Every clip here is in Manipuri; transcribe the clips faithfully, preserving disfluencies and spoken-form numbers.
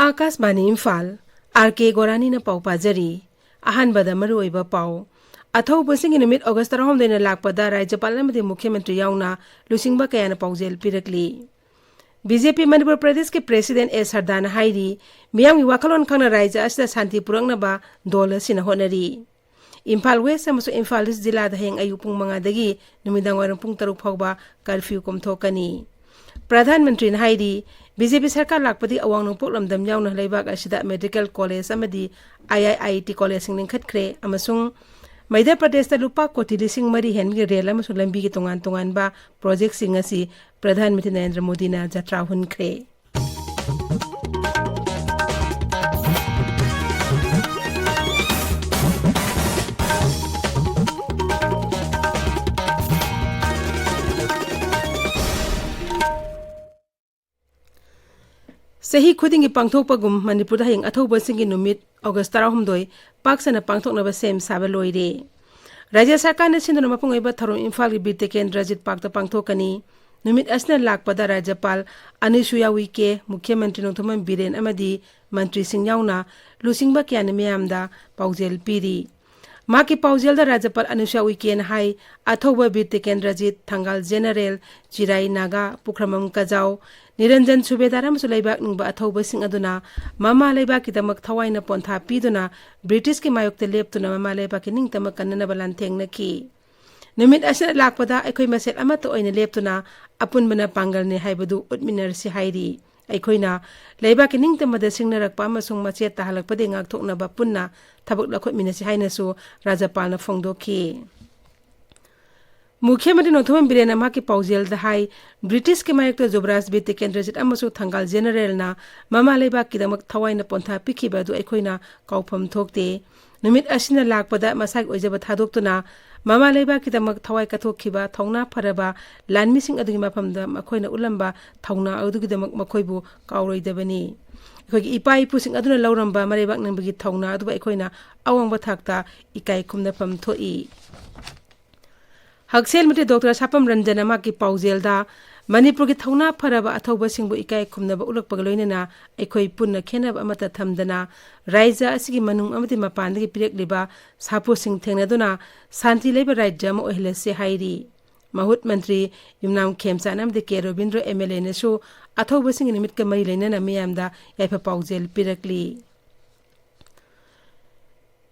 ꯑꯥꯀꯥꯁꯕꯥꯅꯤ ꯏꯝꯐꯥꯜ, ꯑꯥꯔ ꯀꯦ ꯒꯣꯔꯥꯅꯤꯅ ꯄꯥꯎ ꯄꯥꯖꯔꯤ꯫ ꯑꯍꯥꯟꯕꯗ ꯃꯔꯨꯑꯣꯏꯕ ꯄꯥꯎ꯫ ꯑꯊꯧꯕꯁꯤꯡꯒꯤ ꯅꯨꯃꯤꯠ ꯑꯣꯒꯁ ꯇꯔꯥꯍꯨꯝꯗꯣꯏꯅ ꯂꯥꯛꯄꯗ ꯔꯥꯖ꯭ꯌꯄꯥꯜ ꯑꯃꯗꯤ ꯃꯨꯈ꯭ꯌꯃꯟꯇ꯭ꯔꯤ ꯌꯥꯎꯅ ꯂꯨꯆꯤꯡꯕ ꯀꯌꯥꯅ ꯄꯥꯎꯖꯦꯜ ꯄꯤꯔꯛꯂꯤ꯫ ꯕꯤ ꯖꯦ ꯄꯤ ꯃꯅꯤꯄꯨꯔ ꯄ꯭ꯔꯗꯦꯁꯀꯤ ꯄ꯭ꯔꯦꯁꯤꯗꯦꯟ ꯑꯦ ꯁꯔꯗꯥꯅ ꯍꯥꯏꯔꯤ, ꯃꯤꯌꯥꯝꯒꯤ ꯋꯥꯈꯜꯂꯣꯟ ꯈꯪꯅ ꯔꯥꯖ꯭ꯌ ꯑꯁꯤꯗ ꯁꯥꯟꯇꯤ ꯄꯨꯔꯛꯅꯕ ꯗꯣꯜ ꯑꯁꯤꯅ ꯍꯣꯠꯅꯔꯤ꯫ ꯏꯝꯐꯥꯜ ꯋꯦꯁ ꯑꯃꯁꯨꯡ ꯏꯝꯐꯥꯜ ꯏꯁ ꯖꯤꯂꯥꯗ ꯍꯌꯦꯡ ꯑꯌꯨꯛ ꯄꯨꯡ ꯃꯉꯥꯗꯒꯤ ꯅꯨꯃꯤꯗꯥꯡꯋꯥꯏꯔꯝ ꯄꯨꯡ ꯇꯔꯨꯛ ꯐꯥꯎꯕ ꯀꯔꯐ꯭ꯌꯨ ꯀꯣꯝꯊꯣꯛꯀꯅꯤ꯫ ꯄ꯭ꯔꯙꯥꯟ ꯃꯟꯇ꯭ꯔꯤꯅ ꯍꯥꯏꯔꯤ, ꯕꯤ ꯖꯦ ꯄꯤ ꯁꯔꯀꯥꯔ ꯂꯥꯛꯄꯗꯒꯤ ꯑꯋꯥꯡ ꯅꯣꯡꯄꯣꯛ ꯂꯝꯗꯝ ꯌꯥꯎꯅ ꯂꯩꯕꯥꯛ ꯑꯁꯤꯗ ꯃꯦꯗꯤꯀꯦꯜ ꯀꯣꯂꯦꯖ ꯑꯃꯗꯤ ꯑꯥꯏ ꯑꯥꯏ ꯑꯥꯏ ꯇꯤ ꯀꯣꯂꯦꯖꯁꯤꯡ ꯂꯤꯡꯈꯠꯈ꯭ꯔꯦ ꯑꯃꯁꯨꯡ ꯃꯩꯙ꯭ꯌ ꯄ꯭ꯔꯗꯦꯁꯇ ꯂꯨꯄꯥ ꯀꯣꯇꯤ ꯂꯤꯁꯤꯡ ꯃꯔꯤ ꯍꯦꯟꯕꯒꯤ ꯔꯦꯜ ꯑꯃꯁꯨꯡ ꯂꯝꯕꯤꯒꯤ ꯇꯣꯉꯥꯟ ꯇꯣꯉꯥꯟꯕ ꯄ꯭ꯔꯣꯖꯦꯛꯁꯤꯡ ꯑꯁꯤ ꯄ꯭ꯔꯙꯥꯟ ꯃꯟꯇ꯭ꯔꯤ ꯅꯔꯦꯟꯗ꯭ꯔ ꯃꯣꯗꯤꯅ ꯖꯇ꯭ꯔꯥ ꯍꯨꯟꯈ꯭ꯔꯦ꯫ ꯆꯍꯤ ꯈꯨꯗꯤꯡꯒꯤ ꯄꯥꯡꯊꯣꯛꯄꯒꯨꯝ ꯃꯅꯤꯄꯨꯔꯗ ꯍꯌꯦꯡ ꯑꯊꯧꯕꯁꯤꯡꯒꯤ ꯅꯨꯃꯤꯠ ꯑꯣꯒꯁ ꯇꯔꯥꯍꯨꯝꯗꯣꯏ ꯄꯥꯛ ꯁꯟꯅ ꯄꯥꯡꯊꯣꯛꯅꯕ ꯁꯦꯝ ꯁꯥꯕ ꯂꯣꯏꯔꯦ꯫ ꯔꯥꯖ꯭ꯌ ꯁꯔꯀꯥꯔꯅ ꯁꯤꯟꯗꯨꯅ ꯃꯄꯨꯡ ꯑꯣꯏꯕ ꯊꯧꯔꯝ ꯏꯝꯐꯥꯜꯒꯤ ꯕꯤꯔ ꯇꯤꯀꯦꯟꯗ꯭ꯔꯖꯤꯠ ꯄꯥꯔꯛꯇ ꯄꯥꯡꯊꯣꯛꯀꯅꯤ꯫ ꯅꯨꯃꯤꯠ ꯑꯁꯤꯅ ꯂꯥꯛꯄꯗ ꯔꯥꯖ꯭ꯌꯄꯥꯜ ꯑꯅꯨꯁꯨꯌꯥ ꯎꯏꯀꯦ, ꯃꯨꯈ꯭ꯌꯃꯟꯇ꯭ꯔꯤ ꯅꯣꯡꯊꯣꯝꯕꯝ ꯕꯤꯔꯦꯟ ꯑꯃꯗꯤ ꯃꯟꯇ꯭ꯔꯤꯁꯤꯡ ꯌꯥꯎꯅ ꯂꯨꯆꯤꯡꯕ ꯀꯌꯥꯅ ꯃꯤꯌꯥꯝꯗ ꯄꯥꯎꯖꯦꯜ ꯄꯤꯔꯤ꯫ ꯃꯍꯥꯛꯀꯤ ꯄꯥꯎꯖꯦꯜꯗ ꯔꯥꯖ꯭ꯌꯄꯥꯜ ꯑꯅꯨꯁꯨꯌꯥ ꯎꯏꯀꯦꯅ ꯍꯥꯏ, ꯑꯊꯧꯕ ꯕꯤꯔ ꯇꯤꯀꯦꯟꯗ꯭ꯔꯖꯤꯠ, ꯊꯪꯒꯥꯜ ꯖꯦꯅꯔꯦꯜ, ꯆꯤꯔꯥꯏ ꯅꯥꯒꯥ, ꯄꯨꯈ꯭ꯔꯝꯕꯝ ꯀꯖꯥꯎ, ꯅꯤꯔꯟꯖꯟ ꯁꯨꯕꯦꯗꯥꯔ ꯑꯃꯁꯨꯡ ꯂꯩꯕꯥꯛ ꯅꯤꯡꯕ ꯑꯊꯧꯕꯁꯤꯡ ꯑꯗꯨꯅ ꯃꯃꯥ ꯂꯩꯕꯥꯛꯀꯤꯗꯃꯛ ꯊꯋꯥꯏꯅ ꯄꯣꯟꯊꯥ ꯄꯤꯗꯨꯅ ꯕ꯭ꯔꯤꯇꯤꯁꯀꯤ ꯃꯥꯌꯣꯛꯇ ꯂꯦꯞꯇꯨꯅ ꯃꯃꯥ ꯂꯩꯕꯥꯛꯀꯤ ꯅꯤꯡꯇꯝꯕ ꯀꯟꯅꯅꯕ ꯂꯥꯟꯊꯦꯡꯅꯈꯤ꯫ ꯅꯨꯃꯤꯠ ꯑꯁꯤꯗ ꯂꯥꯛꯄꯗ ꯑꯩꯈꯣꯏ ꯃꯁꯦꯜ ꯑꯃꯠꯇ ꯑꯣꯏꯅ ꯂꯦꯞꯇꯨꯅ ꯑꯄꯨꯟꯕꯅ ꯄꯥꯡꯒꯜꯅꯤ ꯍꯥꯏꯕꯗꯨ ꯎꯠꯃꯤꯟꯅꯔꯁꯤ ꯍꯥꯏꯔꯤ꯫ ꯑꯩꯈꯣꯏꯅ ꯂꯩꯕꯥꯛꯀꯤ ꯅꯤꯡꯇꯝꯕꯗ ꯁꯤꯡꯅꯔꯛꯄ ꯑꯃꯁꯨꯡ ꯃꯆꯦꯠ ꯇꯥꯍꯜꯂꯛꯄꯗꯒꯤ ꯉꯥꯛꯊꯣꯛꯅꯕ ꯄꯨꯟꯅ ꯊꯕꯛ ꯂꯧꯈꯠꯃꯤꯟꯅꯁꯤ ꯍꯥꯏꯅꯁꯨ ꯔꯥꯖ꯭ꯌꯄꯥꯜꯅ ꯐꯣꯡꯗꯣꯛꯈꯤ꯫ ꯃꯨꯈ꯭ꯌ ꯃꯟꯇ꯭ꯔꯤ ꯅꯣꯡꯊꯣꯝꯕꯝ ꯕꯤꯔꯦꯟꯅ ꯃꯍꯥꯛꯀꯤ ꯄꯥꯎꯖꯦꯜꯗ ꯍꯥꯏ, ꯕ꯭ꯔꯤꯇꯤꯁꯀꯤ ꯃꯥꯌꯣꯛꯇ ꯖꯨꯕꯔꯥꯖ ꯕꯤꯔ ꯇꯤꯀꯦꯟꯗ꯭ꯔꯖꯤꯠ ꯑꯃꯁꯨꯡ ꯊꯪꯒꯥꯜ ꯖꯦꯅꯔꯦꯜꯅ ꯃꯃꯥ ꯂꯩꯕꯥꯛꯀꯤꯗꯃꯛ ꯊꯋꯥꯏꯅ ꯄꯣꯟꯊꯥ ꯄꯤꯈꯤꯕ ꯑꯗꯨ ꯑꯩꯈꯣꯏꯅ ꯀꯥꯎꯐꯝ ꯊꯣꯛꯇꯦ꯫ ꯅꯨꯃꯤꯠ ꯑꯁꯤꯅ ꯂꯥꯛꯄꯗ ꯃꯁꯥꯒꯤ ꯑꯣꯏꯖꯕ ꯊꯥꯗꯣꯛꯇꯨꯅ ꯃꯃꯥ ꯂꯩꯕꯥꯛꯀꯤꯗꯃꯛ ꯊꯋꯥꯏ ꯀꯠꯊꯣꯛꯈꯤꯕ ꯊꯧꯅꯥ ꯐꯔꯕ ꯂꯥꯟꯃꯤꯁꯤꯡ ꯑꯗꯨꯒꯤ ꯃꯐꯝꯗ ꯃꯈꯣꯏꯅ ꯎꯠꯂꯝꯕ ꯊꯧꯅꯥ ꯑꯗꯨꯒꯤꯗꯃꯛ ꯃꯈꯣꯏꯕꯨ ꯀꯥꯎꯔꯣꯏꯗꯕꯅꯤ꯫ ꯑꯩꯈꯣꯏꯒꯤ ꯏꯄꯥ ꯏꯄꯨꯁꯤꯡ ꯑꯗꯨꯅ ꯂꯧꯔꯝꯕ ꯃꯔꯩꯕꯥꯛ ꯅꯤꯡꯕꯒꯤ ꯊꯧꯅꯥ ꯑꯗꯨꯕꯨ ꯑꯩꯈꯣꯏꯅ ꯑꯋꯥꯡꯕ ꯊꯥꯛꯇ ꯏꯀꯥꯏ ꯈꯨꯝꯅꯐꯝ ꯊꯣꯛꯏ꯫ ꯍꯛꯁꯦꯜ ꯃꯟꯇ꯭ꯔꯤ ꯗꯣꯛꯇꯔ ꯁꯥꯄꯝ ꯔꯟꯖꯟꯅ ꯃꯍꯥꯛꯀꯤ ꯄꯥꯎꯖꯦꯜꯗ ꯃꯅꯤꯄꯨꯔꯒꯤ ꯊꯧꯅꯥ ꯐꯔꯕ ꯑꯊꯧꯕꯁꯤꯡꯕꯨ ꯏꯀꯥꯏ ꯈꯨꯝꯅꯕ ꯎꯠꯂꯛꯄꯒ ꯂꯣꯏꯅꯅ ꯑꯩꯈꯣꯏ ꯄꯨꯟꯅ ꯈꯦꯟꯅꯕ ꯑꯃꯠꯇ ꯊꯝꯗꯅ ꯔꯥꯏꯖ꯭ꯌ ꯑꯁꯤꯒꯤ ꯃꯅꯨꯡ ꯑꯃꯗꯤ ꯃꯄꯥꯟꯗꯒꯤ ꯄꯤꯔꯛꯂꯤꯕ ꯁꯥꯐꯨꯁꯤꯡ ꯊꯦꯡꯅꯗꯨꯅ ꯁꯥꯟꯇꯤ ꯂꯩꯕ ꯔꯥꯏꯖ꯭ꯌ ꯑꯃ ꯑꯣꯏꯍꯜꯂꯁꯤ ꯍꯥꯏꯔꯤ꯫ ꯃꯍꯨꯠ ꯃꯟꯇ꯭ꯔꯤ ꯌꯨꯝꯅꯥꯝ ꯈꯦꯝꯆꯥꯟ ꯑꯃꯗꯤ ꯀꯦ ꯔꯣꯕꯤꯟꯗ꯭ꯔꯣ MLAꯅꯁꯨ ꯑꯊꯧꯕꯁꯤꯡꯒꯤ ꯅꯨꯃꯤꯠꯀ ꯃꯔꯤ ꯂꯩꯅꯅ ꯃꯤꯌꯥꯝꯗ ꯌꯥꯏꯐ ꯄꯥꯎꯖꯦꯜ ꯄꯤꯔꯛꯂꯤ꯫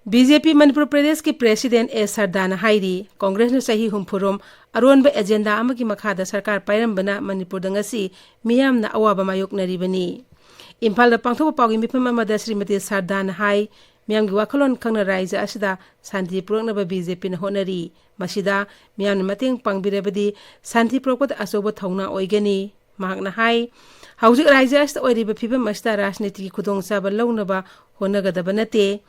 BJP ꯃꯅꯤꯄꯨꯔ ꯄ꯭ꯔꯗꯦꯁꯀꯤ President ꯑꯦ ꯁꯔꯗꯥꯅ ꯍꯥꯏꯔꯤ, ꯀꯣꯡꯒ꯭ꯔꯦꯁꯅ ꯆꯍꯤ ꯍꯨꯝꯐꯨꯔꯣꯝ ꯑꯔꯣꯟꯕ agenda ꯑꯃꯒꯤ ꯃꯈꯥꯗ ꯁꯔꯀꯥꯔ ꯄꯥꯏꯔꯝꯕꯅ ꯃꯅꯤꯄꯨꯔꯗ ꯉꯁꯤ ꯃꯤꯌꯥꯝꯅ ꯑꯋꯥꯕ ꯃꯥꯌꯣꯛꯅꯔꯤꯕꯅꯤ꯫ ꯏꯝꯐꯥꯜꯗ ꯄꯥꯡꯊꯣꯛꯄ ꯄꯥꯎꯒꯤ ꯃꯤꯐꯝ ꯑꯃꯗ ꯁ꯭ꯔꯤꯃꯇꯤ ꯁꯔꯗꯥꯅ ꯍꯥꯏ, ꯃꯤꯌꯥꯝꯒꯤ ꯋꯥꯈꯜꯂꯣꯟ ꯈꯪꯅ ꯔꯥꯏꯖ꯭ꯌ ꯑꯁꯤꯗ ꯁꯥꯟꯇꯤ ꯄꯨꯔꯛꯅꯕ BJPꯅ ꯍꯣꯠꯅꯔꯤ꯫ ꯃꯁꯤꯗ ꯃꯤꯌꯥꯝꯅ ꯃꯇꯦꯡ ꯄꯥꯡꯕꯤꯔꯕꯗꯤ ꯁꯥꯟꯇꯤ ꯄꯨꯔꯛꯄꯗ ꯑꯆꯧꯕ ꯊꯧꯅꯥ ꯑꯣꯏꯒꯅꯤ꯫ ꯃꯍꯥꯛꯅ ꯍꯥꯏ, ꯍꯧꯖꯤꯛ ꯔꯥꯏꯖ꯭ꯌ ꯑꯁꯤꯗ ꯑꯣꯏꯔꯤꯕ ꯐꯤꯕꯝ ꯑꯁꯤꯗ ꯔꯥꯖꯅꯤꯇꯤꯒꯤ ꯈꯨꯗꯣꯡꯆꯥꯕ ꯂꯧꯅꯕ ꯍꯣꯠꯅꯒꯗꯕ ꯅꯠꯇꯦ꯫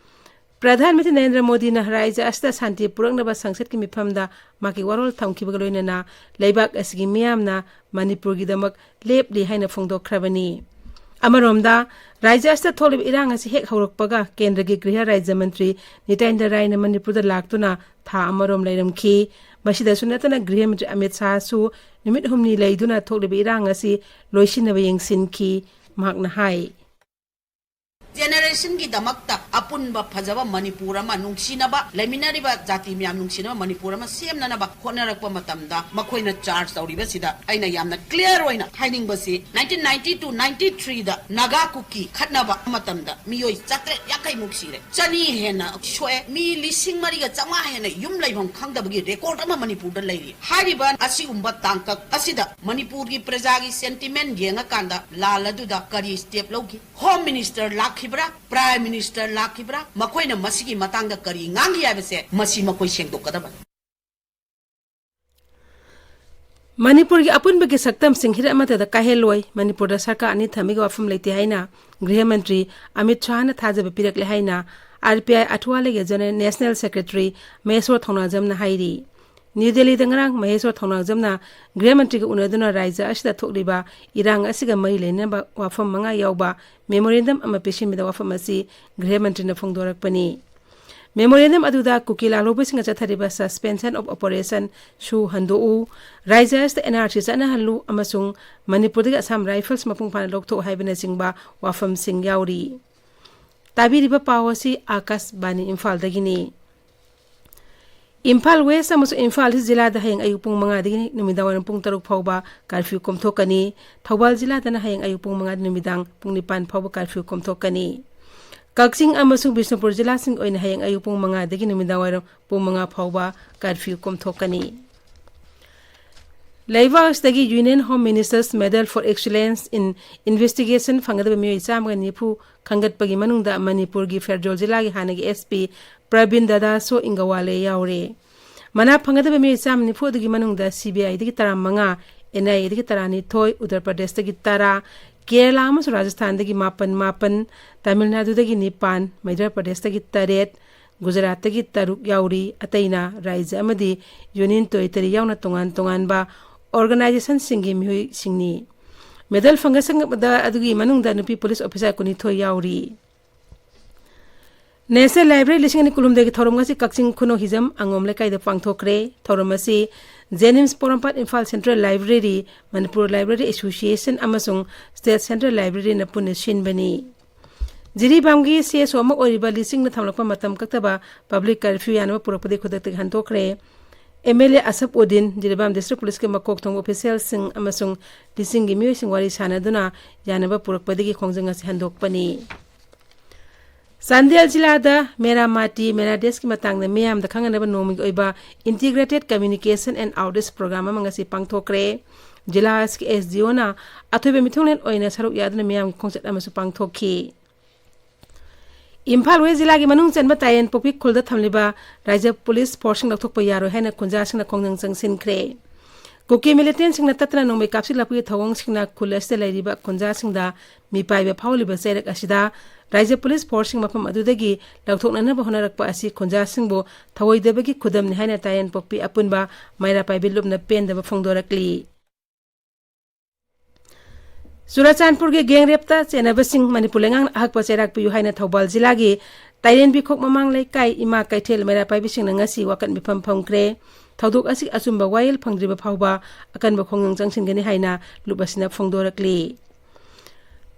ꯄ꯭ꯔꯙꯥꯟ ꯃꯟꯇ꯭ꯔꯤ ꯅꯔꯦꯟꯗ꯭ꯔ ꯃꯣꯗꯤꯅ ꯔꯥꯏꯖ꯭ꯌ ꯑꯁꯤꯗ ꯁꯥꯟꯇꯤ ꯄꯨꯔꯛꯅꯕ ꯁꯪꯁꯠꯀꯤ ꯃꯤꯐꯝꯗ ꯃꯍꯥꯛꯀꯤ ꯋꯥꯔꯣꯜ ꯊꯝꯈꯤꯕꯒ ꯂꯣꯏꯅꯅ ꯂꯩꯕꯥꯛ ꯑꯁꯤꯒꯤ ꯃꯤꯌꯥꯝꯅ ꯃꯅꯤꯄꯨꯔꯒꯤꯗꯃꯛ ꯂꯦꯞꯂꯤ ꯍꯥꯏꯅ ꯐꯣꯡꯗꯣꯛꯈ꯭ꯔꯕꯅꯤ꯫ ꯑꯃꯔꯣꯝꯗ, ꯔꯥꯏꯖ꯭ꯌ ꯑꯁꯤꯗ ꯊꯣꯛꯂꯤꯕ ꯏꯔꯥꯡ ꯑꯁꯤ ꯍꯦꯛ ꯍꯧꯔꯛꯄꯒ ꯀꯦꯟꯗ꯭ꯔꯒꯤ ꯒ꯭ꯔꯤꯍ ꯔꯥꯏꯖ꯭ꯌ ꯃꯟꯇ꯭ꯔꯤ ꯅꯤꯇꯦꯟꯗ꯭ꯔ ꯔꯥꯏꯅ ꯃꯅꯤꯄꯨꯔꯗ ꯂꯥꯛꯇꯨꯅ ꯊꯥ ꯑꯃꯔꯣꯝ ꯂꯩꯔꯝꯈꯤ꯫ ꯃꯁꯤꯗꯁꯨ ꯅꯠꯇꯅ ꯒ꯭ꯔꯤꯍ ꯃꯟꯇ꯭ꯔꯤ ꯑꯃꯤꯠ ꯁꯥꯍꯁꯨ ꯅꯨꯃꯤꯠ ꯍꯨꯝꯅꯤ ꯂꯩꯗꯨꯅ ꯊꯣꯛꯂꯤꯕ ꯏꯔꯥꯡ ꯑꯁꯤ ꯂꯣꯏꯁꯤꯟꯅꯕ ꯌꯦꯡꯁꯤꯟꯈꯤ꯫ ꯃꯍꯥꯛꯅ ꯍꯥꯏ, Generationꯒꯤꯗꯃꯛꯇ ꯑꯄꯨꯟꯕ ꯐꯖꯕ ꯃꯅꯤꯄꯨꯔ ꯑꯃ, ꯅꯨꯡꯁꯤꯅꯕ, ꯂꯩꯃꯤꯟꯅꯔꯤꯕ ꯖꯥꯇꯤ ꯃꯌꯥꯝ ꯅꯨꯡꯁꯤꯅꯕ ꯃꯅꯤꯄꯨꯔ ꯑꯃ ꯁꯦꯝꯅꯅꯕ ꯍꯣꯠꯅꯔꯛꯄ ꯃꯇꯝꯗ ꯃꯈꯣꯏꯅ charge ꯇꯧꯔꯤꯕꯁꯤꯗ ꯑꯩꯅ ꯌꯥꯝꯅ clear ꯑꯣꯏꯅ ꯍꯥꯏꯅꯤꯡꯕꯁꯤ, nineteen ninety to ninety threeꯗ Naga ꯀꯨꯀꯤ ꯈꯠꯅꯕ ꯃꯇꯝꯗ ꯃꯤꯑꯣꯏ ꯆꯥꯇ꯭ꯔꯦꯠ ꯌꯥꯡꯈꯩꯃꯨꯛ ꯁꯤꯔꯦ, ꯆꯅꯤ ꯍꯦꯟꯅ ꯁꯣꯛꯑꯦ, ꯃꯤ ꯂꯤꯁꯤꯡ ꯃꯔꯤꯒ ꯆꯥꯝꯃꯉꯥ ꯍꯦꯟꯅ ꯌꯨꯝ ꯂꯩꯐꯝ ꯈꯪꯗꯕꯒꯤ record ꯑꯃ ꯃꯅꯤꯄꯨꯔꯗ ꯂꯩꯔꯤ꯫ ꯍꯥꯏꯔꯤꯕ ꯑꯁꯤꯒꯨꯝꯕ ꯇꯥꯡꯀꯛ ꯑꯁꯤꯗ ꯃꯅꯤꯄꯨꯔꯒꯤ ꯄ꯭ꯔꯖꯥꯒꯤ sentiment ꯌꯦꯡꯉꯀꯥꯟꯗ ꯂꯥꯜ ꯑꯗꯨꯗ ꯀꯔꯤ step ꯂꯧꯈꯤ? Home Minister ꯂꯥꯛꯈꯤꯕ꯭ꯔꯥ, Prime Minister ꯂꯥꯛꯈꯤꯕ꯭ꯔꯥ, ꯃꯈꯣꯏꯅ ꯃꯁꯤꯒꯤ ꯃꯇꯥꯡꯗ ꯀꯔꯤ ꯉꯥꯡꯈꯤ ꯍꯥꯏꯕꯁꯦ ꯃꯁꯤ ꯃꯈꯣꯏ ꯁꯦꯡꯗꯣꯛꯀꯗꯕꯅꯤ꯫ ꯃꯅꯤꯄꯨꯔꯒꯤ ꯑꯄꯨꯟꯕꯒꯤ ꯁꯛꯇꯝꯁꯤꯡ ꯍꯤꯔꯝ ꯑꯃꯠꯇꯗ ꯀꯥꯏꯍꯜꯂꯣꯏ, ꯃꯅꯤꯄꯨꯔꯗ ꯁꯔꯀꯥꯔ ꯑꯅꯤ ꯊꯝꯕꯒꯤ ꯋꯥꯐꯝ ꯂꯩꯇꯦ ꯍꯥꯏꯅ ꯒ꯭ꯔꯤꯍ ꯃꯟꯇ꯭ꯔꯤ ꯑꯃꯤꯠ ꯁꯥꯍꯅ ꯊꯥꯖꯕ ꯄꯤꯔꯛꯂꯦ ꯍꯥꯏꯅ RPI ꯑꯊꯋꯥꯂꯦꯒꯤ General National Secretary ꯃꯍꯦꯁꯣꯔ ꯊꯧꯅꯥꯖꯝꯅ ꯍꯥꯏꯔꯤ꯫ ꯅ꯭ꯌꯨ ꯗꯦꯜꯂꯤꯗ ꯉꯔꯥꯡ ꯃꯍꯦꯁꯣꯔ ꯊꯧꯅꯥꯖꯝꯅ ꯒ꯭ꯔꯤꯍ ꯃꯟꯇ꯭ꯔꯤꯒ ꯎꯅꯗꯨꯅ ꯔꯥꯏꯖ꯭ꯌ ꯑꯁꯤꯗ ꯊꯣꯛꯂꯤꯕ ꯏꯔꯥꯡ ꯑꯁꯤꯒ ꯃꯔꯤ ꯂꯩꯅꯕ ꯋꯥꯐꯝ ꯃꯉꯥ ꯌꯥꯎꯕ memorandum ꯑꯃ ꯄꯤꯁꯤꯟꯕꯗ ꯋꯥꯐꯝ ꯑꯁꯤ ꯒ꯭ꯔꯤꯍ ꯃꯟꯇ꯭ꯔꯤꯅ ꯐꯣꯡꯗꯣꯔꯛꯄꯅꯤ꯫ Memorandum ꯑꯗꯨꯗ ꯀꯨꯀꯤ ꯂꯥꯜꯍꯧꯕꯁꯤꯡꯅ ꯆꯠꯊꯔꯤꯕ Suspension of Operation ꯁꯨ ꯍꯟꯗꯣꯛꯎ, ꯔꯥꯏꯖ꯭ꯌ ꯑꯁꯤꯗ N R C ꯆꯠꯅꯍꯜꯂꯨ ꯑꯃꯁꯨꯡ ꯃꯅꯤꯄꯨꯔꯗꯒꯤ ꯑꯁꯥꯝ Rifles ꯃꯄꯨꯡ ꯐꯥꯅ ꯂꯧꯊꯣꯛꯎ ꯍꯥꯏꯕꯅꯆꯤꯡꯕ ꯋꯥꯐꯝꯁꯤꯡ ꯌꯥꯎꯔꯤ꯫ ꯇꯥꯕꯤꯔꯤꯕ ꯄꯥꯎ ꯑꯁꯤ ꯑꯥꯀꯥꯁꯕꯥꯅꯤ ꯏꯝꯐꯥꯜꯗꯒꯤꯅꯤ꯫ ꯏꯝꯐꯥꯜ ꯋꯦꯁ ꯑꯃꯁꯨꯡ ꯏꯝꯐꯥꯜ ꯏꯁ ꯖꯤꯂꯥꯗ ꯍꯌꯦꯡ ꯑꯌꯨꯛ ꯄꯨꯡ ꯃꯉꯥꯗꯒꯤ ꯅꯨꯃꯤꯗꯥꯡꯋꯥꯏꯔꯝ ꯄꯨꯡ ꯇꯔꯨꯛ ꯐꯥꯎꯕ ꯀꯥꯔꯐ꯭ꯌꯨ ꯀꯣꯝꯊꯣꯛꯀꯅꯤ꯫ ꯊꯧꯕꯥꯜ ꯖꯤꯂꯥꯗꯅ ꯍꯌꯦꯡ ꯑꯌꯨꯛ ꯄꯨꯡ ꯃꯉꯥꯗꯒꯤ ꯅꯨꯃꯤꯗꯥꯡ ꯄꯨꯡ ꯅꯤꯄꯥꯟ ꯐꯥꯎꯕ ꯀꯥꯔꯐ꯭ꯌꯨ ꯀꯣꯝꯊꯣꯛꯀꯅꯤ꯫ ꯀꯛꯆꯤꯡ ꯑꯃꯁꯨꯡ ꯕꯤꯁꯅꯨꯄꯨꯔ ꯖꯤꯂꯥꯁꯤꯡꯒꯤ ꯑꯣꯏꯅ ꯍꯌꯦꯡ ꯑꯌꯨꯛ ꯄꯨꯡ ꯃꯉꯥꯗꯒꯤ ꯅꯨꯃꯤꯗꯥꯡꯋꯥꯏꯔꯝ ꯄꯨꯡ ꯃꯉꯥ ꯐꯥꯎꯕ ꯀꯥꯔꯐ꯭ꯌꯨ ꯀꯣꯝꯊꯣꯛꯀꯅꯤ꯫ ꯂꯩꯕꯥꯛ ꯑꯁꯤꯗꯒꯤ Union Home Minister's Medal for Excellence in Investigation ꯐꯪꯒꯗꯕ ꯃꯤꯑꯣꯏ ꯆꯥꯝꯃꯒ ꯅꯤꯐꯨ ꯈꯟꯒꯠꯄꯒꯤ ꯃꯅꯨꯡꯗ ꯃꯅꯤꯄꯨꯔꯒꯤ ꯐꯦꯔꯖꯣꯜ ꯖꯤꯂꯥꯒꯤ ꯍꯥꯟꯅꯒꯤ S P ꯄ꯭ꯔꯕꯤꯟ ꯗꯗꯥꯁꯣ ꯏꯪꯒꯋꯥꯂꯦ ꯌꯥꯎꯔꯦ꯫ ꯃꯅꯥ ꯐꯪꯒꯗꯕ ꯃꯤꯑꯣꯏ ꯆꯥꯝꯃ ꯅꯤꯐꯨ ꯑꯗꯨꯒꯤ ꯃꯅꯨꯡꯗ C B I ꯗꯒꯤ ꯇꯔꯥꯃꯉꯥ, N I A ꯗꯒꯤ ꯇꯔꯥꯅꯤꯊꯣꯏ, ꯎꯠꯇꯔ ꯄ꯭ꯔꯗꯦꯁꯇꯒꯤ ꯇꯔꯥ, ꯀꯦꯔꯂꯥ ꯑꯃꯁꯨꯡ ꯔꯥꯖꯁꯊꯥꯟꯗꯒꯤ ꯃꯥꯄꯟ ꯃꯥꯄꯟ, ꯇꯥꯃꯤꯜ ꯅꯥꯗꯨꯗꯒꯤ ꯅꯤꯄꯥꯟ, ꯃꯙ꯭ꯌ ꯄ꯭ꯔꯗꯦꯁꯇꯒꯤ ꯇꯔꯦꯠ, ꯒꯨꯖꯔꯥꯠꯇꯒꯤ ꯇꯔꯨꯛ ꯌꯥꯎꯔꯤ꯫ ꯑꯇꯩꯅ ꯔꯥꯖ꯭ꯌ ꯑꯃꯗꯤ Union Territory ꯌꯥꯎꯅ ꯇꯣꯉꯥꯟ ꯇꯣꯉꯥꯟꯕ organization ꯁꯤꯡꯒꯤ ꯃꯤꯑꯣꯏꯁꯤꯡꯅꯤ꯫ Medal ꯐꯪꯒꯠ ꯁꯪꯒꯠꯄꯗ ꯑꯗꯨꯒꯤ ꯃꯅꯨꯡꯗ ꯅꯨꯄꯤ police officer ꯀꯨꯟꯅꯤꯊꯣꯏ ꯌꯥꯎꯔꯤ꯫ National Library ꯂꯤꯁꯤꯡ ꯑꯅꯤ ꯀꯨꯟꯍꯨꯝꯗꯣꯏꯒꯤ ꯊꯧꯔꯝ ꯉꯁꯤ ꯀꯛꯆꯤꯡ ꯈꯨꯅꯧ ꯍꯤꯖꯝ ꯑꯉꯣꯝ ꯂꯩꯀꯥꯏꯗ ꯄꯥꯡꯊꯣꯛꯈ꯭ꯔꯦ꯫ ꯊꯧꯔꯝ ꯑꯁꯤ JNIMS ꯄꯣꯔꯣꯝꯄꯥꯠ Imphal Central Library, Manipur Library Association ꯑꯃꯁꯨꯡ State Central Library ꯅ ꯄꯨꯟꯅ ꯁꯤꯟꯕꯅꯤ꯫ ꯖꯤꯔꯤꯕꯥꯝꯒꯤ C S O ꯑꯃ ꯑꯣꯏꯔꯤꯕ ꯂꯤꯁꯤꯡꯅ ꯊꯝꯂꯛꯄ ꯃꯇꯝ ꯀꯛꯇꯕ public curfew ꯌꯥꯅꯕ ꯄꯨꯔꯛꯄꯗꯒꯤ ꯈꯨꯗꯛꯇꯒꯤ ꯍꯟꯗꯣꯛꯈ꯭ꯔꯦ꯫ M L A Asaf Uddin, Jiribam district police ꯀꯤ ꯃꯀꯣꯛ ꯊꯣꯡꯕ official ꯁꯤꯡ ꯑꯃꯁꯨꯡ ꯂꯤꯁꯤꯡꯒꯤ ꯃꯤꯑꯣꯏꯁꯤꯡ ꯋꯥꯔꯤ ꯁꯥꯅꯗꯨꯅ ꯌꯥꯅꯕ ꯄꯨꯔꯛꯄꯗꯒꯤ ꯈꯣꯡꯖꯪ ꯑꯁꯤ ꯍꯟꯗꯣꯛꯄꯅꯤ꯫ ꯆꯥꯟꯗꯦꯜ ꯖꯤꯂꯥꯗ ꯃꯦꯔꯥ ꯃꯥꯇꯤ, ꯃꯦꯔꯥ ꯗꯦꯁꯀꯤ ꯃꯇꯥꯡꯗ ꯃꯤꯌꯥꯝꯗ ꯈꯪꯍꯟꯅꯕ ꯅꯣꯡꯃꯒꯤ ꯑꯣꯏꯕ Integrated Communication and Outreach Program ꯑꯃ ꯉꯁꯤ ꯄꯥꯡꯊꯣꯛꯈ꯭ꯔꯦ꯫ ꯖꯤꯂꯥ ꯑꯁꯤꯒꯤ S D O ꯅ ꯑꯊꯣꯏꯕ ꯃꯤꯊꯨꯡꯂꯦꯟ ꯑꯣꯏꯅ ꯁꯔꯨꯛ ꯌꯥꯗꯨꯅ ꯃꯤꯌꯥꯝꯒꯤ ꯈꯣꯡꯆꯠ ꯑꯃꯁꯨ ꯄꯥꯡꯊꯣꯛꯈꯤ꯫ ꯏꯝꯐꯥꯜ ꯋꯦꯁ ꯖꯤꯂꯥꯒꯤ ꯃꯅꯨꯡ ꯆꯟꯕ ꯇꯥꯌꯦꯟꯄꯣꯛꯄꯤ ꯈꯨꯜꯗ ꯊꯝꯂꯤꯕ ꯔꯥꯏꯖ꯭ꯌ police force ꯁꯤꯡ ꯂꯧꯊꯣꯛꯄ ꯌꯥꯔꯣꯏ ꯍꯥꯏꯅ ꯈꯨꯟꯖꯥꯁꯤꯡꯅ ꯈꯣꯡꯖꯪ ꯆꯪꯁꯤꯟꯈ꯭ꯔꯦ꯫ ꯀꯨꯀꯤ militant ꯁꯤꯡꯅ ꯇꯠꯇꯅ ꯅꯣꯡꯃꯩ ꯀꯥꯞꯁꯤꯜꯂꯛꯄꯒꯤ ꯊꯧꯑꯣꯡꯁꯤꯡꯅ ꯈꯨꯜ ꯑꯁꯤꯗ ꯂꯩꯔꯤꯕ ꯈꯨꯟꯖꯥꯁꯤꯡꯗ ꯃꯤꯄꯥꯏꯕ ꯐꯥꯎꯍꯜꯂꯤꯕ ꯆꯩꯔꯛ ꯑꯁꯤꯗ ꯔꯥꯏꯖ꯭ꯌ police force ꯁꯤꯡ ꯃꯐꯝ ꯑꯗꯨꯗꯒꯤ ꯂꯧꯊꯣꯛꯅꯅꯕ ꯍꯣꯠꯅꯔꯛꯄ ꯑꯁꯤ ꯈꯨꯟꯖꯥꯁꯤꯡꯕꯨ ꯊꯧꯑꯣꯏꯗꯕꯒꯤ ꯈꯨꯗꯝꯅꯤ ꯍꯥꯏꯅ ꯇꯥꯌꯦꯟꯄꯣꯛꯄꯤ ꯑꯄꯨꯟꯕ ꯃꯩꯔꯥ ꯄꯥꯏꯕꯤ ꯂꯨꯞꯅ ꯄꯦꯟꯗꯕ ꯐꯣꯡꯗꯣꯔꯛꯂꯤ꯫ ꯆꯨꯔꯥꯆꯥꯟꯄꯨꯔꯒꯤ gang rape ꯇ ꯆꯦꯟꯅꯕꯁꯤꯡ ꯃꯅꯤꯄꯨꯔ ꯂꯩꯉꯥꯛꯅ ꯑꯍꯛꯄ ꯆꯩꯔꯥꯛ ꯄꯤꯌꯨ ꯍꯥꯏꯅ ꯊꯧꯕꯥꯜ ꯖꯤꯂꯥꯒꯤ ꯇꯥꯏꯔꯦꯟꯕꯤꯈꯣꯛ ꯃꯃꯥꯡ ꯂꯩꯀꯥꯏ ꯏꯃꯥ ꯀꯩꯊꯦꯜ ꯃꯩꯔꯥ ꯄꯥꯏꯕꯤꯁꯤꯡꯅ ꯉꯁꯤ ꯋꯥꯀꯠ ꯃꯤꯐꯝ ꯐꯝꯈ꯭ꯔꯦ꯫ ꯊꯧꯗꯣꯛ ꯑꯁꯤꯒꯤ ꯑꯆꯨꯝꯕ ꯋꯥꯌꯦꯜ ꯐꯪꯗ꯭ꯔꯤꯕ ꯐꯥꯎꯕ ꯑꯀꯟꯕ ꯈꯣꯡꯖꯪ ꯆꯪꯁꯤꯟꯒꯅꯤ ꯍꯥꯏꯅ ꯂꯨꯞ ꯑꯁꯤꯅ ꯐꯣꯡꯗꯣꯔꯛꯂꯤ꯫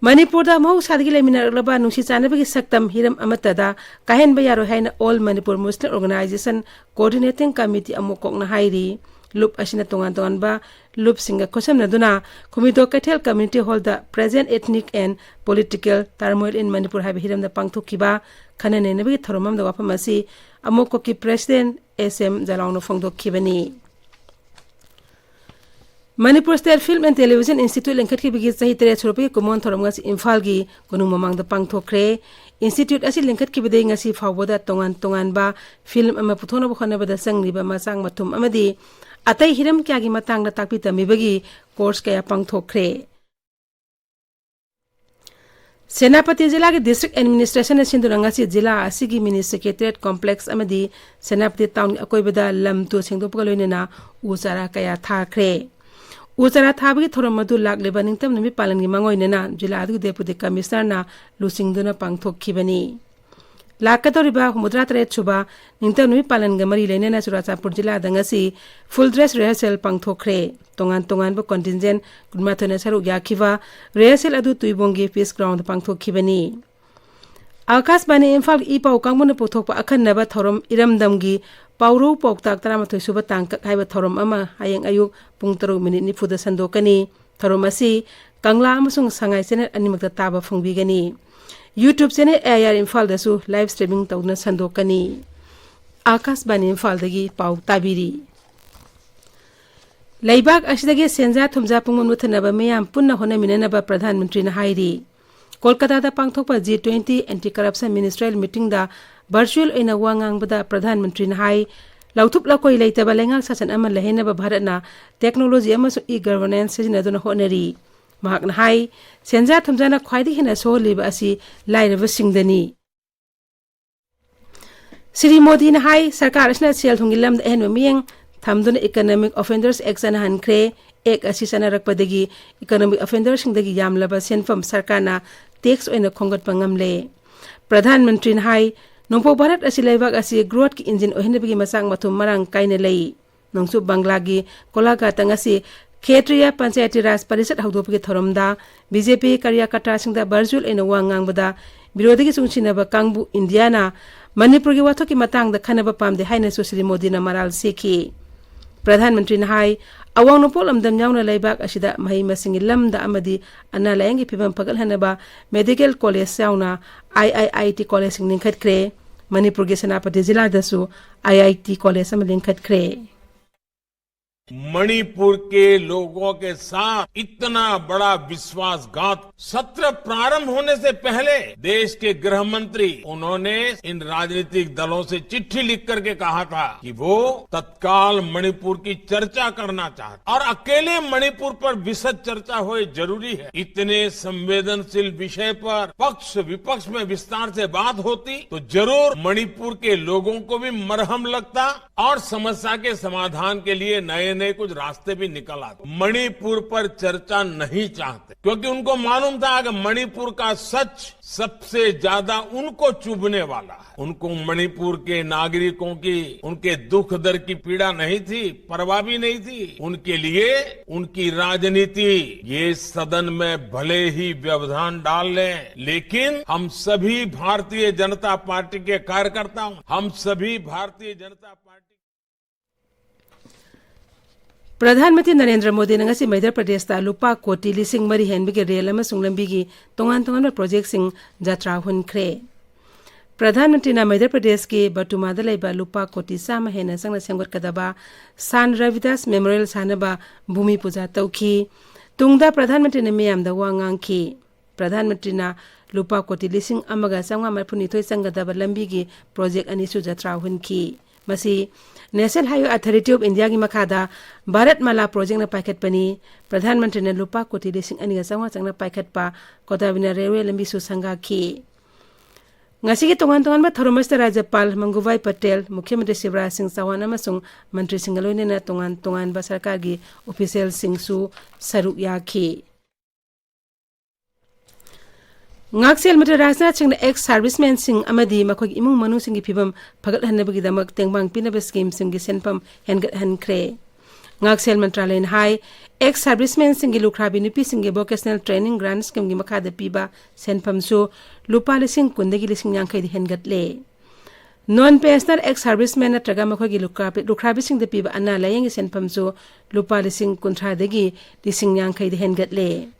ꯃꯅꯤꯄꯨꯔꯗ ꯃꯍꯧꯁꯥꯗꯒꯤ ꯂꯩꯃꯤꯟꯅꯔꯛꯂꯕ ꯅꯨꯡꯁꯤ ꯆꯥꯟꯅꯕꯒꯤ ꯁꯛꯇꯝ ꯍꯤꯔꯝ ꯑꯃꯠꯇꯗ ꯀꯥꯏꯍꯟꯕ ꯌꯥꯔꯣꯏ ꯍꯥꯏꯅ All Manipur Muslim Organization Coordinating Committee ꯑꯃꯨꯛ ꯀꯣꯛꯅ ꯍꯥꯏꯔꯤ꯫ ꯂꯨꯞ ꯑꯁꯤꯅ ꯇꯣꯉꯥꯟ ꯇꯣꯉꯥꯟꯕ ꯂꯨꯞꯁꯤꯡꯒ ꯈꯨꯠꯁꯝꯅꯗꯨꯅ ꯈꯨꯃꯤꯗꯣ ꯀꯩꯊꯦꯜ Community Hallꯗ Present Ethnic and Political Turmoil in Manipur ꯍꯥꯏꯕ ꯍꯤꯔꯝꯗ ꯄꯥꯡꯊꯣꯛꯈꯤꯕ ꯈꯟꯅ ꯅꯩꯅꯕꯒꯤ ꯊꯧꯔꯝ ꯑꯃꯗ ꯋꯥꯐꯝ ꯑꯁꯤ ꯑꯃꯣꯛꯀꯣꯛꯀꯤ President S M ꯖꯂꯥꯎꯅ ꯐꯣꯡꯗꯣꯛꯈꯤꯕꯅꯤ꯫ Manipur State Film and Television Institute ꯂꯤꯡꯈꯠꯈꯤꯕꯒꯤ ꯆꯍꯤ ꯇꯔꯦꯠ ꯁꯨꯔꯛꯄꯒꯤ ꯀꯨꯝꯑꯣꯟ ꯊꯧꯔꯝ ꯉꯁꯤ ꯏꯝꯐꯥꯜꯒꯤ ꯀꯣꯅꯨꯡ ꯃꯃꯥꯡꯗ ꯄꯥꯡꯊꯣꯛꯈ꯭ꯔꯦ꯫ Institute ꯑꯁꯤ ꯂꯤꯡꯈꯠꯈꯤꯕꯗꯒꯤ ꯉꯁꯤ ꯐꯥꯎꯕꯗ ꯇꯣꯉꯥꯟ ꯇꯣꯉꯥꯟꯕ film ꯑꯃ ꯄꯨꯊꯣꯛꯅꯕ ꯍꯣꯠꯅꯕꯗ ꯆꯪꯂꯤꯕ ꯃꯆꯥꯛ ꯃꯊꯨꯝ ꯑꯃꯗꯤ ꯑꯇꯩ ꯍꯤꯔꯝ ꯀꯌꯥꯒꯤ ꯃꯇꯥꯡꯗ ꯇꯥꯛꯄꯤ ꯇꯝꯕꯤꯕꯒꯤ course ꯀꯌꯥ ꯄꯥꯡꯊꯣꯛꯈ꯭ꯔꯦ꯫ ꯁꯦꯅꯥꯄꯇꯤ ꯖꯤꯂꯥꯒꯤ District Administrationꯅ ꯁꯤꯟꯗꯨꯅ ꯉꯁꯤ ꯖꯤꯂꯥ ꯑꯁꯤꯒꯤ Mini Secretariat Complex ꯑꯃꯗꯤ ꯁꯦꯅꯥꯄꯇꯤ Townꯒꯤ ꯑꯀꯣꯏꯕꯗ ꯂꯝ ꯇꯨ ꯁꯦꯡꯗꯣꯛꯄꯒ ꯂꯣꯏꯅꯅ ꯎ ꯆꯥꯔꯥ ꯀꯌꯥ ꯊꯥꯈ꯭ꯔꯦ꯫ ꯎ ꯆꯥꯔꯥ ꯊꯥꯕꯒꯤ ꯊꯧꯔꯝ ꯑꯗꯨ ꯂꯥꯛꯂꯤꯕ ꯅꯤꯡꯇꯝ ꯅꯨꯃꯤꯠ ꯄꯥꯂꯟꯒꯤ ꯃꯥꯡꯑꯣꯏꯅꯅ ꯖꯤꯂꯥ ꯑꯗꯨꯒꯤ Deputy Commissionerꯅ ꯂꯨꯆꯤꯡꯗꯨꯅ ꯄꯥꯡꯊꯣꯛꯈꯤꯕꯅꯤ꯫ ꯂꯥꯛꯀꯗꯧꯔꯤꯕ ꯍꯨꯝꯐꯨꯇꯔꯥ ꯇꯔꯦꯠ ꯁꯨꯕ ꯅꯤꯡꯇꯝ ꯅꯨꯃꯤꯠ ꯄꯥꯂꯟꯒ ꯃꯔꯤ ꯂꯩꯅꯅ ꯆꯨꯔꯥꯆꯥꯟꯄꯨꯔ ꯖꯤꯂꯥꯗ ꯉꯁꯤ full dress rehearsal ꯄꯥꯡꯊꯣꯛꯈ꯭ꯔꯦ꯫ ꯇꯣꯉꯥꯟ ꯇꯣꯉꯥꯟꯕ contingent ꯀꯨꯟꯃꯥꯊꯣꯏꯅ ꯁꯔꯨꯛ ꯌꯥꯈꯤꯕ rehearsal ꯑꯗꯨ ꯇꯨꯏꯕꯣꯡꯒꯤ Peace Groundꯗ ꯄꯥꯡꯊꯣꯛꯈꯤꯕꯅꯤ꯫ ꯑꯥꯀꯥꯁꯕꯥꯅꯤ ꯏꯝꯐꯥꯜꯒꯤ ꯏ ꯄꯥꯎ ꯀꯥꯡꯕꯨꯅ ꯄꯨꯊꯣꯛꯄ ꯑꯈꯟꯅꯕ ꯊꯧꯔꯝ ꯏꯔꯝꯗꯝꯒꯤ ꯄꯥꯎꯔꯧ ꯄꯥꯎꯇꯥꯛ ꯇꯔꯥꯃꯥꯊꯣꯏ ꯁꯨꯕ ꯇꯥꯡꯀꯛ ꯍꯥꯏꯕ ꯊꯧꯔꯝ ꯑꯃ ꯍꯌꯦꯡ ꯑꯌꯨꯛ ꯄꯨꯡ ꯇꯔꯨꯛ ꯃꯤꯅꯤꯠ ꯅꯤꯐꯨꯗ ꯁꯟꯗꯣꯛꯀꯅꯤ꯫ ꯊꯧꯔꯝ ꯑꯁꯤ ꯀꯪꯂꯥ ꯑꯃꯁꯨꯡ ꯁꯉꯥꯏ channel ꯑꯅꯤꯃꯛꯇ ꯇꯥꯕ ꯐꯪꯕꯤꯒꯅꯤ꯫ YouTube channel A I R ꯏꯝꯐꯥꯜꯗꯁꯨ live streaming ꯇꯧꯗꯨꯅ ꯁꯟꯗꯣꯛꯀꯅꯤ꯫ ꯑꯥꯀꯥꯁꯕꯥꯅꯤ ꯏꯝꯐꯥꯜꯗꯒꯤ ꯄꯥꯎ ꯇꯥꯕꯤꯔꯤ꯫ ꯂꯩꯕꯥꯛ ꯑꯁꯤꯗꯒꯤ ꯁꯦꯟꯖꯥ ꯊꯨꯝꯖꯥ ꯄꯨꯡꯃꯨꯠ ꯃꯨꯠꯊꯅꯕ ꯃꯤꯌꯥꯝ ꯄꯨꯟꯅ ꯍꯣꯠꯅꯃꯤꯟꯅꯅꯕ ꯄ꯭ꯔꯙꯥꯟ ꯃꯟꯇ꯭ꯔꯤꯅ ꯍꯥꯏꯔꯤ꯫ ꯀꯣꯜꯀꯇꯥꯗ ꯄꯥꯡꯊꯣꯛꯄ G twenty Anti Corruption Ministerial Meetingꯗ virtual ꯑꯣꯏꯅ ꯋꯥ ꯉꯥꯡꯕꯗ ꯄ꯭ꯔꯙꯥꯟ ꯃꯟꯇ꯭ꯔꯤꯅ ꯍꯥꯏ, ꯂꯧꯊꯨꯞ ꯂꯧꯀꯣꯏ ꯂꯩꯇꯕ ꯂꯩꯉꯥꯛ ꯁꯥꯁꯟ ꯑꯃ ꯂꯩꯍꯟꯅꯕ ꯚꯥꯔꯠꯅ technology ꯑꯃꯁꯨꯡ e-governance ꯁꯤꯖꯤꯟꯅꯗꯨꯅ ꯍꯣꯠꯅꯔꯤ꯫ ꯃꯍꯥꯛꯅ ꯍꯥꯏ, ꯁꯦꯟꯖꯥ ꯊꯨꯝꯖꯥꯅ ꯈ꯭ꯋꯥꯏꯗꯒꯤ ꯍꯦꯟꯅ ꯁꯣꯛꯍꯜꯂꯤꯕ ꯑꯁꯤ ꯂꯥꯏꯔꯕꯁꯤꯡꯗꯅꯤ꯫ ꯁ꯭ꯔꯤ ꯃꯣꯗꯤꯅ ꯍꯥꯏ, ꯁꯔꯀꯥꯔ ꯑꯁꯤꯅ ꯁꯦꯜ ꯊꯨꯝꯒꯤ ꯂꯝꯗ ꯑꯍꯦꯟꯕ ꯃꯤꯠꯌꯦꯡ ꯊꯝꯗꯨꯅ Economic Offenders Act ꯆꯠꯅꯍꯟꯈ꯭ꯔꯦ꯫ Act ꯑꯁꯤ ꯆꯠꯅꯔꯛꯄꯗꯒꯤ economic offenderꯁꯤꯡꯗꯒꯤ ꯌꯥꯝꯂꯕ ꯁꯦꯟꯐꯝ ꯁꯔꯀꯥꯔꯅ tax ꯑꯣꯏꯅ ꯈꯣꯝꯒꯠꯄ ꯉꯝꯂꯦ꯫ ꯄ꯭ꯔꯙꯥꯟ ꯃꯟꯇ꯭ꯔꯤꯅ ꯍꯥꯏ, ꯅꯣꯡꯄꯣꯛ ꯚꯥꯔꯠ ꯑꯁꯤ ꯂꯩꯕꯥꯛ ꯑꯁꯤ ꯒ꯭ꯔꯣꯠꯀꯤ ꯏꯟꯖꯤꯟ ꯑꯣꯏꯍꯟꯅꯕꯒꯤ ꯃꯆꯥꯛ ꯃꯊꯨꯝ ꯃꯔꯥꯡ ꯀꯥꯏꯅ ꯂꯩ꯫ ꯅꯣꯡꯆꯨꯞ ꯕꯪꯒ꯭ꯂꯥꯒꯤ ꯀꯣꯂꯥꯒꯥꯇꯪ ꯑꯁꯤ ꯈꯦꯇ꯭ꯔꯤꯌꯥ ꯄꯟꯆꯥꯌꯇꯤ ꯔꯥꯖ ꯄꯔꯤꯁꯠ ꯍꯧꯗꯣꯛꯄꯒꯤ ꯊꯧꯔꯝꯗ ꯕꯤ ꯖꯦ ꯄꯤ ꯀꯥꯔꯌꯀꯔꯇꯥꯁꯤꯡꯗ ꯚꯔꯆꯨꯑꯦꯜ ꯑꯣꯏꯅ ꯋꯥ ꯉꯥꯡꯕꯗ ꯕꯤꯔꯣꯙꯤꯒꯤ ꯆꯨꯡꯁꯤꯟꯅꯕ ꯀꯥꯡꯕꯨ ꯏꯟꯗꯤꯌꯥꯅ ꯃꯅꯤꯄꯨꯔꯒꯤ ꯋꯥꯊꯣꯛꯀꯤ ꯃꯇꯥꯡꯗ ꯈꯟꯅꯕ ꯄꯥꯝꯗꯦ ꯍꯥꯏꯅꯁꯨ ꯁ꯭ꯔꯤ ꯃꯣꯗꯤꯅ ꯃꯔꯥꯜ ꯁꯤꯈꯤ꯫ ꯄ꯭ꯔꯙꯥꯟ ꯃꯟꯇ꯭ꯔꯤꯅ ꯍꯥꯏ, ꯑꯋꯥꯡ ꯅꯣꯡꯄꯣꯛ ꯂꯝꯗꯝ ꯌꯥꯎꯅ ꯂꯩꯕꯥꯛ ꯑꯁꯤꯗ ꯃꯍꯩ ꯃꯁꯤꯡꯒꯤ ꯂꯝꯗ ꯑꯃꯗꯤ ꯑꯅꯥ ꯂꯥꯌꯦꯡꯒꯤ ꯐꯤꯕꯝ ꯐꯒꯠꯍꯟꯅꯕ ꯃꯦꯗꯤꯀꯦꯜ ꯀꯣꯂꯦꯖ ꯌꯥꯎꯅ ꯑꯥꯏ ꯑꯥꯏ ꯑꯥꯏ ꯇꯤ ꯀꯣꯂꯦꯖꯁꯤꯡ ꯂꯤꯡꯈꯠꯈ꯭ꯔꯦ꯫ ꯃꯅꯤꯄꯨꯔꯒꯤ ꯁꯦꯅꯥꯄꯇꯤ ꯖꯤꯂꯥꯗꯁꯨ ꯑꯥꯏ ꯑꯥꯏ ꯇꯤ ꯀꯣꯂꯦꯖ ꯑꯃ ꯂꯤꯡꯈꯠꯈ꯭ꯔꯦ꯫ मणिपुर के लोगों के साथ इतना बड़ा विश्वासघात, सत्र प्रारंभ होने से पहले देश के गृह मंत्री, उन्होंने इन राजनीतिक दलों से चिट्ठी लिख करके कहा था कि वो तत्काल मणिपुर की चर्चा करना चाहते और अकेले मणिपुर पर विशद चर्चा होए जरूरी है। इतने संवेदनशील विषय पर पक्ष विपक्ष में विस्तार से बात होती तो जरूर मणिपुर के लोगों को भी मरहम लगता और समस्या के समाधान के लिए नए नए कुछ रास्ते भी निकल आते। मणिपुर पर चर्चा नहीं चाहते क्योंकि उनको मालूम था कि मणिपुर का सच सबसे ज्यादा उनको चुभने वाला है। उनको मणिपुर के नागरिकों की, उनके दुख दर्द की पीड़ा नहीं थी, परवाह भी नहीं थी। उनके लिए उनकी राजनीति, ये सदन में भले ही व्यवधान डाल लें, लेकिन हम सभी भारतीय जनता पार्टी के कार्यकर्ताओं, हम सभी भारतीय जनता पार्टी ꯄ꯭ꯔꯙꯥꯟ ꯃꯟꯇ꯭ꯔꯤ ꯅꯔꯦꯟꯗ꯭ꯔ ꯃꯣꯗꯤꯅ ꯉꯁꯤ ꯃꯙ꯭ꯌ ꯄ꯭ꯔꯗꯦꯁꯇ ꯂꯨꯄꯥ ꯀꯣꯇꯤ ꯂꯤꯁꯤꯡ ꯃꯔꯤ ꯍꯦꯟꯕꯒꯤ ꯔꯦꯜ ꯑꯃꯁꯨꯡ ꯂꯝꯕꯤꯒꯤ ꯇꯣꯉꯥꯟ ꯇꯣꯉꯥꯟꯕ ꯄ꯭ꯔꯣꯖꯦꯛꯁꯤꯡ ꯖꯇ꯭ꯔꯥ ꯍꯨꯟꯈ꯭ꯔꯦ꯫ ꯄ꯭ꯔꯙꯥꯟ ꯃꯟꯇ꯭ꯔꯤꯅ ꯃꯙ꯭ꯌ ꯄ꯭ꯔꯗꯦꯁꯀꯤ ꯕꯇꯨꯃꯥꯗ ꯂꯩꯕ ꯂꯨꯄꯥ ꯀꯣꯇꯤ ꯆꯥꯝꯃ ꯍꯦꯟꯅ ꯆꯪꯅ ꯁꯦꯝꯒꯠꯀꯗꯕ ꯁꯥꯟ ꯔꯕꯤꯗꯥꯁ ꯃꯦꯃꯣꯔꯤꯌꯦꯜ ꯁꯥꯅꯕ ꯚꯨꯃꯤ ꯄꯨꯖꯥ ꯇꯧꯈꯤ꯫ ꯇꯨꯡꯗ ꯄ꯭ꯔꯙꯥꯟ ꯃꯟꯇ꯭ꯔꯤꯅ ꯃꯤꯌꯥꯝꯗ ꯋꯥ ꯉꯥꯡꯈꯤ꯫ ꯄ꯭ꯔꯙꯥꯟ ꯃꯟꯇ꯭ꯔꯤꯅ ꯂꯨꯄꯥ ꯀꯣꯇꯤ ꯂꯤꯁꯤꯡ ꯑꯃꯒ ꯆꯥꯝꯃꯉꯥ ꯃꯔꯤꯐꯨꯅꯤꯊꯣꯏ ꯆꯪꯒꯗꯕ ꯂꯝꯕꯤꯒꯤ ꯄ꯭ꯔꯣꯖꯦꯛ ꯑꯅꯤꯁꯨ ꯖꯇ꯭ꯔꯥ ꯍꯨꯟꯈꯤ꯫ ꯃꯁꯤ National Highway Authority of Indiaꯒꯤ ꯃꯈꯥꯗ ꯚꯥꯔꯠ ꯃꯥꯂꯥ ꯄ꯭ꯔꯣꯖꯦꯛꯅ ꯄꯥꯏꯈꯠꯄꯅꯤ꯫ ꯄ꯭ꯔꯙꯥꯟ ꯃꯟꯇ꯭ꯔꯤꯅ ꯂꯨꯄꯥ ꯀꯣꯇꯤ ꯂꯤꯁꯤꯡ ꯑꯅꯤꯒ ꯆꯥꯝꯃꯉꯥ ꯆꯪꯅ ꯄꯥꯏꯈꯠꯄ ꯀꯣꯗꯥꯕꯤꯅ ꯔꯦꯜꯋꯦ ꯂꯝꯕꯤꯁꯨ ꯁꯪꯒꯥꯈꯤ꯫ ꯉꯁꯤꯒꯤ ꯇꯣꯉꯥꯟ ꯇꯣꯉꯥꯟꯕ ꯊꯧꯔꯝ ꯑꯁꯤꯗ ꯔꯥꯖ꯭ꯌꯄꯥꯜ ꯃꯪꯒꯨꯚꯥꯏ ꯄꯇꯦꯜ, ꯃꯨꯈ꯭ꯌ ꯃꯟꯇ꯭ꯔꯤ ꯁꯤꯕꯔꯥꯖ ꯁꯤꯡ ꯆꯧꯍꯥꯟ ꯑꯃꯁꯨꯡ ꯃꯟꯇ꯭ꯔꯤꯁꯤꯡꯒ ꯂꯣꯏꯅꯅ ꯇꯣꯉꯥꯟ ꯇꯣꯉꯥꯟꯕ ꯁꯔꯀꯥꯔꯒꯤ ꯑꯣꯐꯤꯁꯤꯌꯦꯜꯁꯤꯡꯁꯨ ꯁꯔꯨꯛ ꯌꯥꯈꯤ꯫ ꯉꯥꯛꯁꯦꯜ ꯃꯟꯇ꯭ꯔꯤ ꯔꯥꯖꯅꯥꯊ ꯁꯤꯡꯅ ex servicemenꯁꯤꯡ ꯑꯃꯗꯤ ꯃꯈꯣꯏꯒꯤ ꯏꯃꯨꯡ ꯃꯅꯨꯡꯁꯤꯡꯒꯤ ꯐꯤꯕꯝ ꯐꯒꯠꯍꯟꯅꯕꯒꯤꯗꯃꯛ ꯇꯦꯡꯕꯥꯡ ꯄꯤꯅꯕ schemeꯁꯤꯡꯒꯤ ꯁꯦꯟꯐꯝ ꯍꯦꯟꯒꯠꯍꯟꯈ꯭ꯔꯦ꯫ ꯉꯥꯛꯁꯦꯜ ꯃꯟꯇ꯭ꯔꯥꯂꯌꯅ ꯍꯥꯏ, ex servicemenꯁꯤꯡꯒꯤ ꯂꯨꯈ꯭ꯔꯥꯕꯤ ꯅꯨꯄꯤꯁꯤꯡꯒꯤ vocational training grant schemeꯒꯤ ꯃꯈꯥꯗ ꯄꯤꯕ ꯁꯦꯟꯐꯝꯁꯨ ꯂꯨꯄꯥ ꯂꯤꯁꯤꯡ ꯀꯨꯟꯗꯒꯤ ꯂꯤꯁꯤꯡ ꯌꯥꯡꯈꯩꯗ ꯍꯦꯟꯒꯠꯂꯦ꯫ Non pensioner ex servicemen ꯅꯠꯇ꯭ꯔꯒ ꯃꯈꯣꯏꯒꯤ ꯂꯨꯈ꯭ꯔꯥꯕꯤ-, ꯂꯨꯈ꯭ꯔꯥꯕꯤꯁꯤꯡꯗ ꯄꯤꯕ ꯑꯅꯥ ꯂꯥꯌꯦꯡꯒꯤ ꯁꯦꯟꯐꯝꯁꯨ ꯂꯨꯄꯥ ꯂꯤꯁꯤꯡ ꯀꯨꯟꯊ꯭ꯔꯥꯗꯒꯤ ꯂꯤꯁꯤꯡ ꯌꯥꯡꯈꯩꯗ ꯍꯦꯟꯒꯠꯂꯦ꯫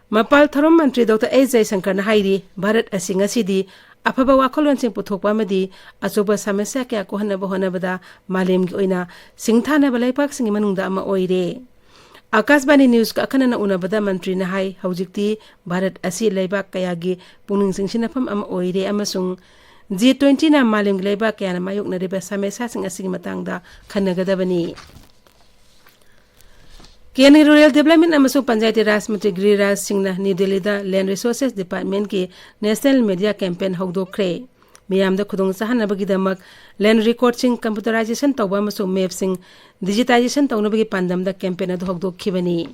ꯃꯄꯥꯜ ꯊꯧꯔꯝ ꯃꯟꯇ꯭ꯔꯤ ꯗꯣꯛꯇꯔ ꯑꯦꯁ ꯖꯌꯁꯪꯀꯔꯅ ꯍꯥꯏꯔꯤ, ꯚꯥꯔꯠ ꯑꯁꯤ ꯉꯁꯤꯗꯤ ꯑꯐꯕ ꯋꯥꯈꯜꯂꯣꯟꯁꯤꯡ ꯄꯨꯊꯣꯛꯄ ꯑꯃꯗꯤ ꯑꯆꯧꯕ ꯁꯃꯁ꯭ꯌꯥ ꯀꯌꯥ ꯀꯣꯛꯍꯟꯅꯕ ꯍꯣꯠꯅꯕꯗ ꯃꯥꯂꯦꯝꯒꯤ ꯑꯣꯏꯅ ꯁꯤꯡꯊꯥꯅꯕ ꯂꯩꯄꯥꯛꯁꯤꯡꯒꯤ ꯃꯅꯨꯡꯗ ꯑꯃ ꯑꯣꯏꯔꯦ꯫ ꯑꯀꯥꯁꯕꯥꯅꯤ ꯅ꯭ꯌꯨꯁꯀ ꯑꯈꯟꯅꯅ ꯎꯅꯕꯗ ꯃꯟꯇ꯭ꯔꯤꯅ ꯍꯥꯏ, ꯍꯧꯖꯤꯛꯇꯤ ꯚꯥꯔꯠ ꯑꯁꯤ ꯂꯩꯕꯥꯛ ꯀꯌꯥꯒꯤ ꯄꯨꯛꯅꯤꯡ ꯆꯤꯡꯁꯤꯟꯅꯐꯝ ꯑꯃ ꯑꯣꯏꯔꯦ ꯑꯃꯁꯨꯡ G twentyꯅ ꯃꯥꯂꯦꯝꯒꯤ ꯂꯩꯕꯥꯛ ꯀꯌꯥꯅ ꯃꯥꯌꯣꯛꯅꯔꯤꯕ ꯁꯃꯁ꯭ꯌꯥꯁꯤꯡ ꯑꯁꯤꯒꯤ ꯃꯇꯥꯡꯗ ꯈꯟꯅꯒꯗꯕꯅꯤ꯫ ꯀꯦꯟꯗ꯭ꯔꯒꯤ Rural Development ꯑꯃꯁꯨꯡ ꯄꯟꯆꯥꯌꯇꯤ ꯔꯥꯖ ꯃꯟꯇ꯭ꯔꯤ ꯒꯤꯔꯤꯔꯥꯖ ꯁꯤꯡꯅ ꯅ꯭ꯌꯨ ꯗꯦꯜꯂꯤꯗ Land Resources Departmentꯀꯤ National Media Campaign ꯍꯧꯗꯣꯛꯈ꯭ꯔꯦ꯫ ꯃꯤꯌꯥꯝꯗ ꯈꯨꯗꯣꯡ ꯆꯥꯍꯟꯅꯕꯒꯤꯗꯃꯛ land recordꯁꯤꯡ computerization ꯇꯧꯕ ꯑꯃꯁꯨꯡ mapꯁꯤꯡ digitization ꯇꯧꯅꯕꯒꯤ ꯄꯥꯟꯗꯝꯗ campaign ꯑꯗꯨ ꯍꯧꯗꯣꯛꯈꯤꯕꯅꯤ꯫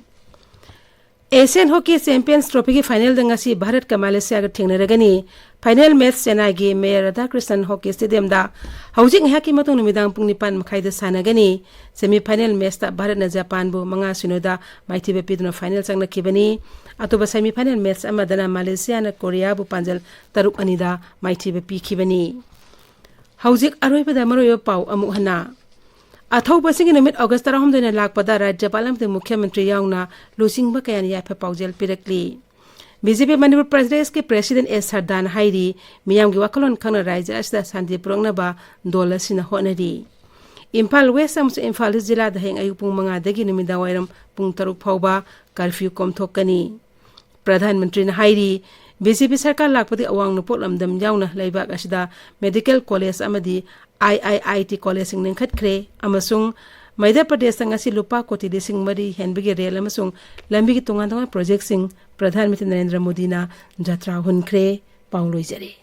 Asian Hockey Champions Trophyꯒꯤ finalꯗ ꯉꯁꯤ ꯚꯥꯔꯠꯀ ꯃꯂꯦꯁꯤꯌꯥꯒ ꯊꯦꯡꯅꯔꯒꯅꯤ꯫ Final match ꯆꯦꯟꯅꯥꯏꯒꯤ ꯃꯦꯌꯔ ꯔꯥꯙꯥꯀ꯭ꯔꯤꯁꯅꯟ Hockey Stadiumꯗ ꯍꯧꯖꯤꯛ ꯉꯥꯏꯍꯥꯛꯀꯤ ꯃꯇꯨꯡ ꯅꯨꯃꯤꯗꯥꯡ ꯄꯨꯡ ꯅꯤꯄꯥꯟ ꯃꯈꯥꯏꯗ ꯁꯥꯟꯅꯒꯅꯤ꯫ Semi final matchꯇ ꯚꯥꯔꯠꯅ ꯖꯄꯥꯟꯕꯨ ꯃꯉꯥ ꯁꯤꯅꯣꯗ ꯃꯥꯏꯊꯤꯕ ꯄꯤꯗꯨꯅ final ꯆꯪꯂꯛꯈꯤꯕꯅꯤ꯫ ꯑꯇꯣꯞꯄ semi final match ꯑꯃꯗꯅ ꯃꯂꯦꯁꯤꯌꯥꯅ ꯀꯣꯔꯤꯌꯥꯕꯨ ꯄꯥꯟꯖꯜ ꯇꯔꯨꯛ ꯑꯅꯤꯗ ꯃꯥꯏꯊꯤꯕ ꯄꯤꯈꯤꯕꯅꯤ꯫ ꯍꯧꯖꯤꯛ ꯑꯔꯣꯏꯕꯗ ꯃꯔꯨꯑꯣꯏꯕ ꯄꯥꯎ ꯑꯃꯨꯛ ꯍꯟꯅ꯫ ꯑꯊꯧꯕꯁꯤꯡꯒꯤ ꯅꯨꯃꯤꯠ August ꯇꯔꯥꯍꯨꯝꯗꯣꯏꯅ ꯂꯥꯛꯄꯗ ꯔꯥꯖ꯭ꯌꯄꯥꯜ ꯑꯃꯗꯤ ꯃꯨꯈ꯭ꯌ ꯃꯟꯇ꯭ꯔꯤ ꯌꯥꯎꯅ ꯂꯨꯆꯤꯡꯕ ꯀꯌꯥꯅ ꯌꯥꯏꯐ ꯄꯥꯎꯖꯦꯜ ꯄꯤꯔꯛꯂꯤ꯫ BJP ꯃꯅꯤꯄꯨꯔ ꯄ꯭ꯔꯗꯦꯁꯀꯤ president ꯑꯦꯁ ꯁꯔꯗꯥꯅ ꯍꯥꯏꯔꯤ, ꯃꯤꯌꯥꯝꯒꯤ ꯋꯥꯈꯜꯂꯣꯟ ꯈꯪꯅ ꯔꯥꯖ꯭ꯌ ꯑꯁꯤꯗ ꯁꯥꯟꯇꯤ ꯄꯨꯔꯛꯅꯕ ꯗꯣꯜ ꯑꯁꯤꯅ ꯍꯣꯠꯅꯔꯤ꯫ ꯏꯝꯐꯥꯜ West ꯑꯃꯁꯨꯡ ꯏꯝꯐꯥꯜ East ꯖꯤꯂꯥꯗ ꯍꯌꯦꯡ ꯑꯌꯨꯛ ꯄꯨꯡ ꯃꯉꯥꯗꯒꯤ ꯅꯨꯃꯤꯗꯥꯡ ꯋꯥꯏꯔꯝ ꯄꯨꯡ ꯇꯔꯨꯛ ꯐꯥꯎꯕ curfew ꯀꯣꯝꯊꯣꯛꯀꯅꯤ꯫ ꯄ꯭ꯔꯙꯥꯟ ꯃꯟꯇ꯭ꯔꯤꯅ ꯍꯥꯏꯔꯤ, BJP ꯁꯔꯀꯥꯔ ꯂꯥꯛꯄꯗꯒꯤ ꯑꯋꯥꯡ ꯅꯣꯡꯄꯣꯛ ꯂꯝꯗꯝ ꯌꯥꯎꯅ ꯂꯩꯕꯥꯛ ꯑꯁꯤꯗ medical college ꯑꯃꯗꯤ IIIT collegeꯁꯤꯡ ꯂꯤꯡꯈꯠꯈ꯭ꯔꯦ ꯑꯃꯁꯨꯡ ꯃꯙ꯭ꯌ ꯄ꯭ꯔꯗꯦꯁꯇ ꯉꯁꯤ ꯂꯨꯄꯥ ꯀꯣꯇꯤ ꯂꯤꯁꯤꯡ ꯃꯔꯤ ꯍꯦꯟꯕꯒꯤ ꯔꯦꯜ ꯑꯃꯁꯨꯡ ꯂꯝꯕꯤꯒꯤ ꯇꯣꯉꯥꯟ ꯇꯣꯉꯥꯟꯕ projectꯁꯤꯡ ꯄ꯭ꯔꯙꯥꯟ ꯃꯟꯇ꯭ꯔꯤ ꯅꯔꯦꯟꯗ꯭ꯔ ꯃꯣꯗꯤꯅ ꯖꯇ꯭ꯔꯥ ꯍꯨꯟꯈ꯭ꯔꯦ꯫ ꯄꯥꯎ ꯂꯣꯏꯖꯔꯦ꯫